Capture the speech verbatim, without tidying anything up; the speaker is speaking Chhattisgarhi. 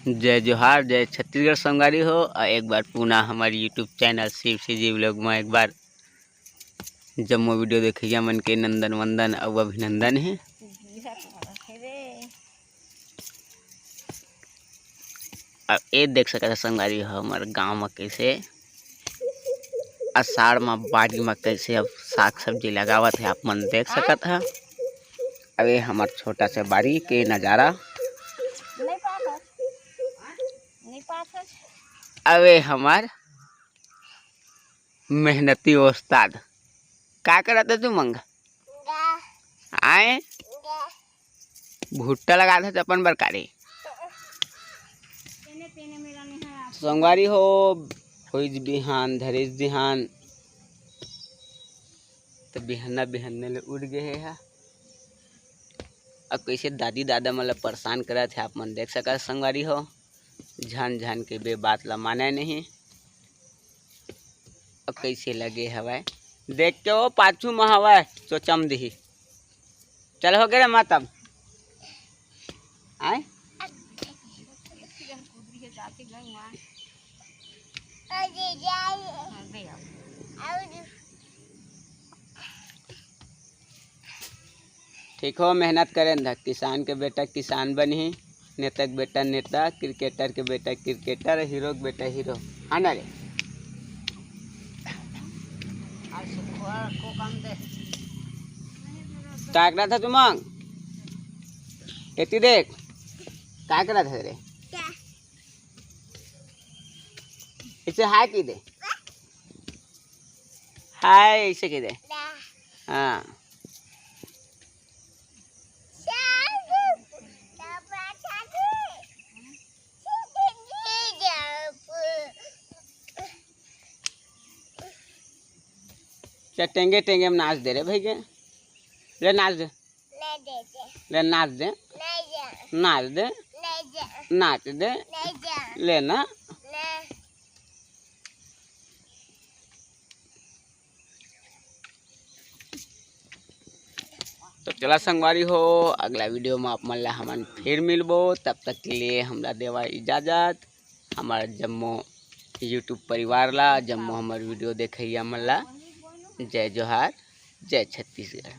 जय जोहार, जय छत्तीसगढ़ संगवारी हो। और एक बार पुनः हमारे YouTube चैनल शिव सी जी व्लॉग में एक बार जम्मो वीडियो देखइया मन के नंदन वंदन अउ अभिनंदन हे। अब ये देख सकत ह संगवारी हो, हमर गांव में कैसे आषाढ़ में बाड़ी में कैसे अब साग सब्जी लगावत हे, आप मन देख सकत ह। अब ये हमर छोटा से बाड़ी के नजारा। अब ये हमर मेहनती उस्ताद, का करत हे तू मंग? आए भुट्टा लगात हे त अपन बर का रे। संगवारी हो, होइस बिहान, धरिस बिहान, त बिहन्ना बिहन्ने ले उठ गे हे हा। अब कैसे दादी दादा मन ला परेशान करत हे, आप मन देख सकत संगवारी हो। झन झन के बे बात ला माने नहीं। अब कैसे लगे हवय, देख के वो पाछू म हवय, चोचम दिही। चल हो गे रे माँ तब। आय? ठीक हो, मेहनत करें ध, किसान के बेटा किसान बनही, नेता के बेटा नेता, क्रिकेटर के बेटा क्रिकेटर, हीरो के बेटा हीरो, है ना रे? का करत ह तू मंग? एती देख, का करत ह रे? इसे हाय की दे। हाय, ऐसे कह दे। हाँ। चल, टेंगे टेंगे में नाच दे रे भाई के। ले नाच दे। ले नाच दे। नाच दे। नाच दे। ले ना। तो चला संगवारी हो, अगला वीडियो में आप मन ला हमन फिर मिलबो। तब तक के लिए हमला देवा इजाजत। हमार जम्मो YouTube परिवार ला, जम्मो हमार वीडियो देखइया मन ला जय जोहार, जय छत्तीसगढ़।